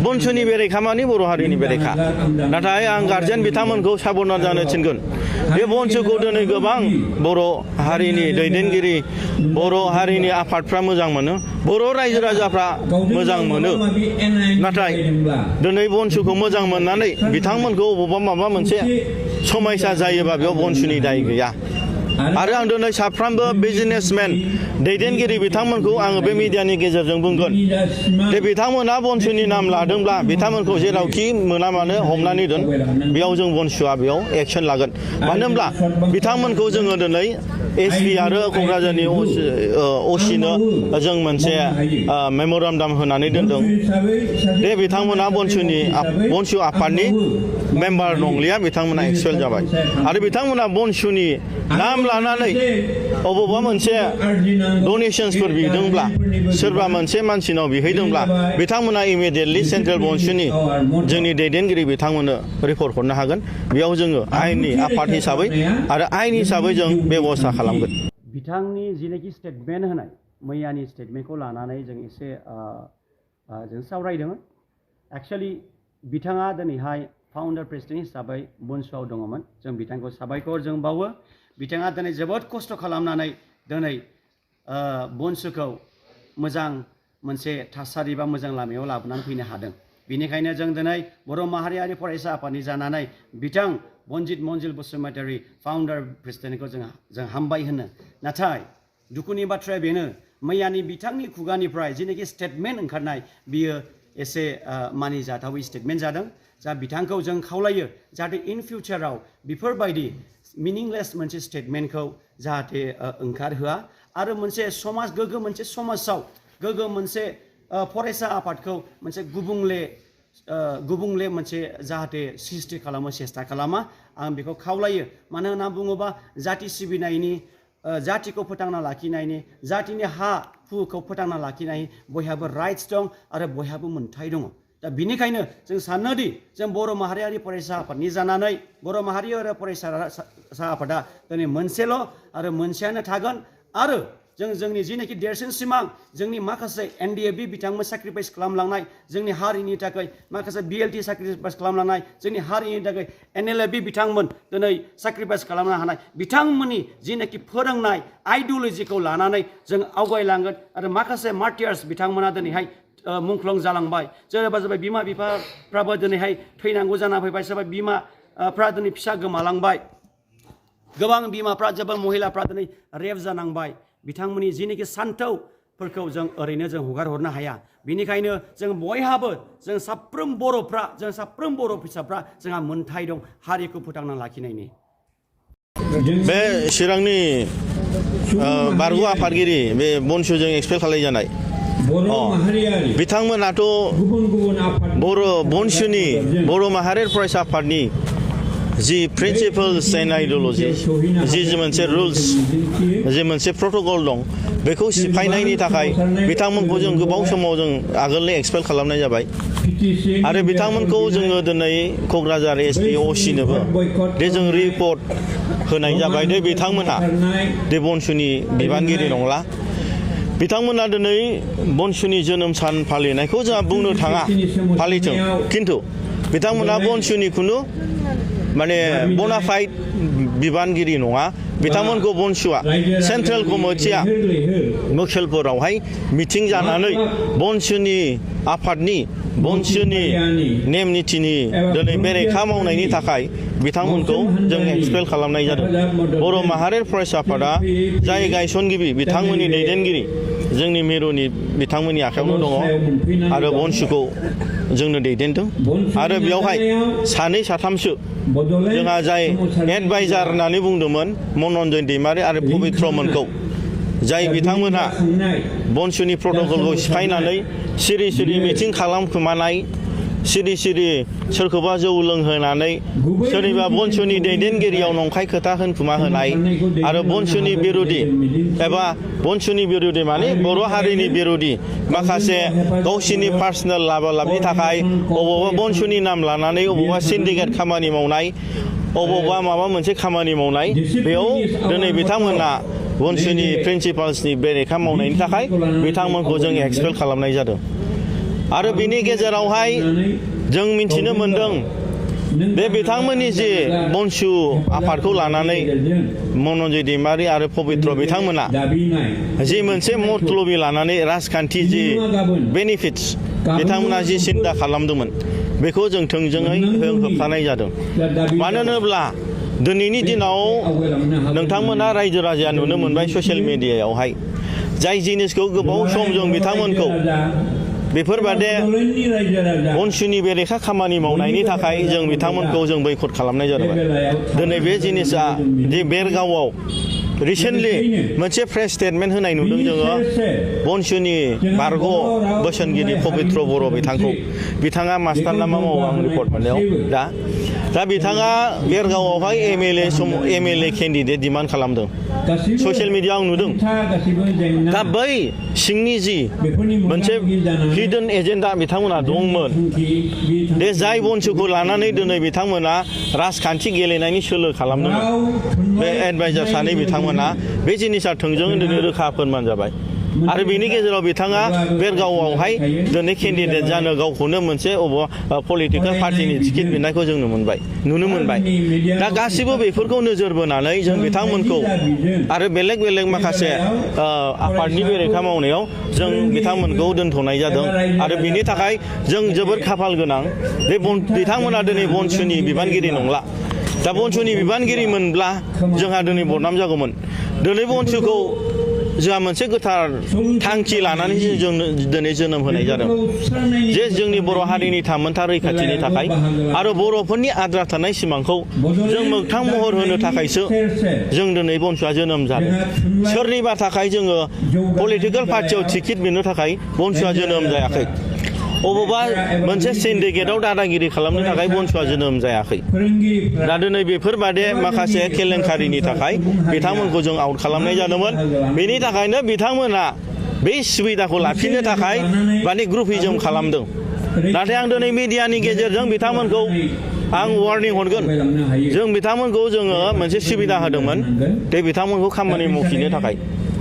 बनसुनि बेरेखा मानि बर' हारिनि बेरेखा नाथाय आं गार्जेन बिथांमोनखौ साबधान जानो थिनगोन बे बनसुखौ दिनै गोबां बर' हारिनि दैदेनगिरि बर' हारिनि आफादफ्रा मोजां मोनो बर' रायजो राजाफ्रा मोजां मोनो नाथाय दिनै बनसुखौ मोजां मोननानै बिथांमोनखौ बबेबा माबा मोनसे समस्या जायोबा बेयाव बनसुनि दाय गैया आरो आं दिनै साफ्रोमबो बिजनेसमेन दैदेनगिरि बिथांमोनखौ आङो बे मिडियानि गेजेरजों बुंगोन जे बिथांमोना बनसुनि नाम लादोंब्ला बिथांमोनखौ जेरावखि मोना मानो हमनानै दोन बेयाव जों बनसुआ बेयाव एक्सन लागोन मानो होनब्ला बिथांमोनखौ जोङो दिनै एसपि आरो क'क्राझारनि असिनो जों मोनसे मेम'रेन्डाम होनानै दोनदों बे बिथांमोना बनसु आफादनि मेम्बार नंलिया बिथांमोना एक्सपेल जाबाय आरो बिथांमोना बनसुनि नाम लानानै अबेबा मोनसे डनेशन्सफोर बिदोंब्ला सोरबा मोनसे मानसिनाव बिहैदोंब्ला बिथांमोना इमिडियेटलि सेन्ट्रेल बनसुनि जोंनि दैदेनगिरि बिथांमोननो रिपर्ट हरनो हागोन बेयाव जोङो आयेननि आफाद हिसाबै आरो आयेन हिसाबै जों बेबस्था खालामगोन बिथांनि जिनेखि स्टेटमेन्ट होनाय मैयानि स्टेटमेन्टखौ लानानै जों एसे जों सावरायदोंमोन एक्चुअलि बिथाङा दिनैहाय फाउन्डार प्रेसिडेन्ट हिसाबै बनसुआव दङमोन जों बिथांखौ साबायखर जों बावो बिथाङा दिनै जोबोद खस्थ' खालामनानै दिनै बनसुखौ मोजां मोनसे थासारि बा मोजां लामायाव लाबोनानै फैनो हादों बेनिखायनो जों दिनै बर' माहारियारि फरायसा आफादनि जानानै बिथां बनजित मन्जिल बसुमतारी फाउन्डार प्रेसिडेन्टखौ जों हामबाय होनो नाथाय दुखुनि बाथ्राया बेनो मैयानि बिथांनि खुगानिफ्राय जिनेखि स्टेटमेन्ट ओंखारनाय बियो एसे मानिजाथावै स्टेटमेन्ट जादों जा बिथांखौ जों खावलायो जाहाथे इन फिउचाराव बेफोरबायदि मिनिंलेस मोनसे स्टेटमेन्टखौ जाहाथे ओंखारहोआ आरो मोनसे समाज गोग्गो मोनसे समाजाव गोग्गो मोनसे फरायसा आफादखौ मोनसे गुबुंले मोनसे जाहाथे सृष्टि खालामो सेस्था खालामा आं बेखौ खावलायो मानो होनना बुङोबा जाति सिबिनायनि जातिखौ फोथांना लाखिनायनि जातिनि हा हुखौ फोथांना लाखिनायनि बयहाबो राइट्स दं आरो बयहाबो मोन्थाय दङ दा बिनिखायनो जों सानोदि जों बर' माहारियारि फरायसा आफादनि जानानै बर' माहारियारि फरायसा आफादा दिनै मोनसेल' आरो मोनसेयानो थागोन आरो जों जोंनि जिनेखि देरसिन सिमां जोंनि माखासे NDFB बिथांमोन सेक्रिफाइस खालामलांनाय जोंनि हारिनि थाखाय माखासे BLT सेक्रिफाइस खालामलांनाय जोंनि हारिनि थाखाय NLFB बिथांमोन दिनै सेक्रिफाइस खालामनो हानाय बिथांमोननि जिनेखि फोरोंनाय आइडिय'लजिखौ लानानै जों आवगायलांगोन आरो माखासे मार्टियार्स बिथांमोना दिनैहाय मुंख्लं जालांबाय सोरबा जाबाय बिमा बिफाफ्राबो दिनैहाय थैनांगौ जाना फैबाय सोरबा बिमाफ्रा दिनै फिसा गोमालांबाय गोबां बिमाफ्रा जोबोर महिलाफ्रा दिनै रेप जानांबाय बिथांमोननि जिनेखि सान्थौफोरखौ जों ओरैनो जों हगार हरनो हाया बिनिखायनो जों बयहाबो जों साफ्रोम बर' फिसाफ्रा जोंहा मोन्थाय दं हारिखौ फोथांना लाखिनायनि बे चिरांनि बारग' आफादगिरि बे बनसुजों एक्सपेल खालामजानाय बिथांमोनाथ' बनसुनि बर' माहारियारि फरायसा आफादनि जि प्रिन्सिपल्स एन्ड आइडिय'लजि जि मोनसे रुल्स जि मोनसे प्रट'कल दं बेखौ सिफायनायनि थाखाय बिथांमोनखौ जों गोबाव समाव जों आगोलनो एक्सपेल खालामनाय जाबाय आरो बिथांमोनखौ जोङो दिनै क'क्राझार एसपि असिनोबो बे जों रिपर्ट होनाय जाबाय दे बिथांमोनहा दे बनसुनि बिबानगिरि नंला बिथांमोना दिनै बनसुनि जोनोम सान फालिनायखौ जोंहा बुंनो थाङा फालिथों खिन्थु बिथांमोना बनसुनि खुनु माने बनाफाइड बिबानगिरि नङा बिथांमोनखौ बनसुआ सेन्ट्रेल कमिटिया मोखेलपुरावहाय मिटिं जानानै बनसुनि आफादनि बनसुनि नेम निथिनि दिनै बेरेखा मावनायनि थाखाय बिथांमोनखौ जों एक्सपेल खालामनाय जादों बर' माहारियारि फरायसा आफादा जाय गायसनगिरि बिथांमोननि दैदेनगिरि जोंनि मिरुनि बिथांमोननि आखायावनो दङ आरो बनसुखौ जोंनो दैदेनदों आरो बेयावहाय सानै साथामसो जोंहा जाय एडभाइजार होननानै बुंदोंमोन मनरन्जन दैमारि आरो पबित्रमोनखौ जाय बिथांमोनहा बनसुनि प्रट'कलखौ सिफायनानै सिरि सिरि मिटिं खालामखोमानाय सिरि सिरि सोरखौबा जौ लोंहोनानै सोरनिबा बनसुनि दैदेनगिरियाव नंखाय खोथा होनखुमा होनाय आरो बनसुनि बिरोधि एबा बनसुनि बिरोधि माने बर' हारिनि बिरोधि माखासे गावसिनि पार्सनेल लाभालाभनि थाखाय अबावबा बनसुनि नाम लानानै अबावबा सिन्डिकेट खामानि मावनाय अबावबा माबा मोनसे खामानि मावनाय बेयाव दिनै बिथांमोना बनसुनि प्रिन्सिपाल्सनि बेरेखा मावनायनि थाखाय बिथांमोनखौ जों एक्सपेल खालामनाय जादों आरो बिनि गेजेरावहाय जों मिथिनो मोनदों बे बिथांमोननि जे बनसु आफादखौ लानानै मन'जित दैमारि आरो पबित्र बिथांमोना जि मोनसे मतलबि लानानै राजखान्थि जि बेनिफिट्स बिथांमोना जि सिन्था खालामदोंमोन बेखौ जों थोंजोङै होबथानाय जादों। मानो होनोब्ला दिनैनि दिनाव नोंथांमोना रायजो राजाया नुनो मोनबाय ससियेल मिडियायावहाय जाय जिनिसखौ गोबाव सम जों बिथांमोनखौ बेफोरबादि बनसुनि बेरेखा खामानि मावनायनि थाखाय जों बिथांमोनखौ जों बैकट खालामनाय जादोंमोन। दिनै बे जिनिसा जे बेरगावआव रिसेन्टलि मोनसे प्रेस स्टेटमेन्ट होनाय नुदों जोङो बनसुनि बारग' बोसोनगिरि पबित्र बर' बिथांखौ बिथाङा मास्टार नामा मावो आं रिपर्ट मोननायाव दा बिथाङा बेरगावआवहाय एमएलए केन्डिडेट डिमान्ड खालामदों ससियेल मिडिया आं नुदों। दा बै सिंनि जि मोनसे हिडन एजेन्डा बिथांमोना दंमोन बे जाय बनसुखौ लानानै दिनै बिथांमोना राजखान्थि गेलेनायनि सोलो खालामदोंमोन बे एडभाइजार सानै बिथांमोना बे जिनिसा थोंजोङै दिनै रोखा फोरमान जाबाय। आरो बेनि गेजेराव बिथाङा बेरगावआवहाय दिनै केन्डिडेट जानो गावखौनो मोनसे पलिटिकेल पार्टिनि टिकेट बिनायखौ जों नुनो मोनबाय। दा गासिबो बेफोरखौ नोजोर बोनानै जों बिथांमोनखौ आरो बेलेग बेलेग माखासे आफादनि बेरेखा मावनायाव जों बिथांमोनखौ दोनथ'नाय जादों। आरो बिनि थाखाय जों जोबोद खाफाल गोनां बे बिथांमोना दिनै बनसुनि बिबानगिरि नंला। दा बनसुनि बिबानगिरि मोनब्ला जोंहा दिनै बदनाम जागौमोन। दिनै बनसुखौ जोंहा मोनसे गोथार थांखि लानानैसो जों दिनै जोनोम होनाय जादों जे जोंनि बर' हारिनि थामोनथा रैखाथिनि थाखाय आरो बर'फोरनि आद्रा थानाय सिमांखौ जों मोगथां महर होनो थाखायसो जों दिनै बनसुआ जोनोम जादों। सोरनिबा थाखाय जोङो पलिटिकेल पार्टियाव टिकेट बिनो थाखाय बनसुआ जोनोम जायाखै। अबेबा मोनसे सिन्डिकेटआव दादागिरि खालामनो थाखाय बनसुआ जोनोम जायाखै। दा दिनै बेफोरबादि माखासे केलेंकारिनि थाखाय बिथांमोनखौ जों आउट खालामनाय जादोंमोन। बेनि थाखायनो बिथांमोना बे सुबिदाखौ लाफिननो थाखाय माने ग्रुपिजम खालामदों। नाथाय आं दिनै मिडियानि गेजेरजों बिथांमोनखौ आं वार्निं हरगोन जों बिथांमोनखौ जोङो मोनसे सुबिदा होदोंमोन बे बिथांमोनखौ खामानि मावफिननो थाखाय।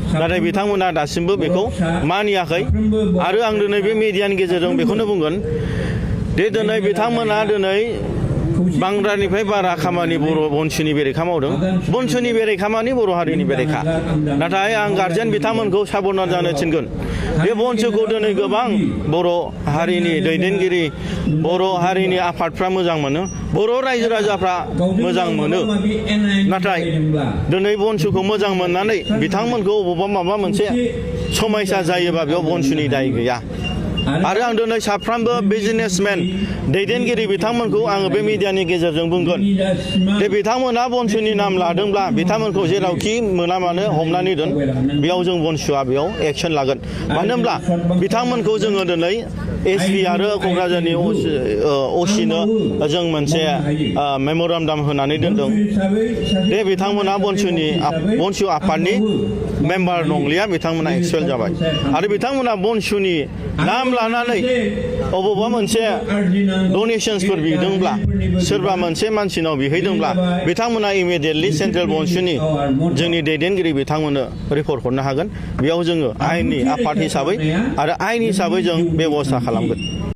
नाथाय बिथांमोना दासिमबो बेखौ मानियाखै। आरो आं दिनै बे मिडियानि गेजेरजों बेखौनो बुंगोन दे दिनै बिथांमोना दिनै बांद्रायनिफ्राय बारा खामानि बर' बनसुनि बेरेखा मावदों। बनसुनि बेरेखा मानि बर' हारिनि बेरेखा। नाथाय आं गार्जेन बिथांमोनखौ साबधान जानो थिनगोन बे बनसुखौ दिनै गोबां बर' हारिनि दैदेनगिरि बर' हारिनि आफादफ्रा मोजां मोनो बर' रायजो राजाफ्रा मोजां मोनो। नाथाय दिनै बनसुखौ मोजां मोननानै बिथांमोनखौ बबेबा माबा मोनसे समस्या जायोबा बेयाव बनसुनि दाय गैया। आरो आं दिनै साफ्रोमबो बिजनेसमेन दैदेनगिरि बिथांमोनखौ आङो बे मिडियानि गेजेरजों बुंगोन जे बिथांमोना बनसुनि नाम लादोंब्ला बिथांमोनखौ जेरावखि मोना मानो हमनानै दोन बेयाव जों बनसुआ बेयाव एक्सन लागोन। मानो होनब्ला बिथांमोनखौ जोङो दिनै एसपि आरो क'क्राझारनि असिनो जों मोनसे मेम'रेन्डाम होनानै दोनदों बे बिथांमोना बनसु आफादनि मेम्बार नंलिया बिथांमोना एक्सपेल जाबाय। आरो बिथांमोना बनसुनि नाम लानानै अबेबा मोनसे डनेशन्सफोर बिदोंब्ला सोरबा मोनसे मानसिनाव बिहैदोंब्ला बिथांमोना इमिडियेटलि सेन्ट्रेल बनसुनि जोंनि दैदेनगिरि बिथांमोननो रिपर्ट हरनो हागोन। बेयाव जोङो आयेननि आफाद हिसाबै आरो आयेन हिसाबै जों बेब'स्था खालामगोन।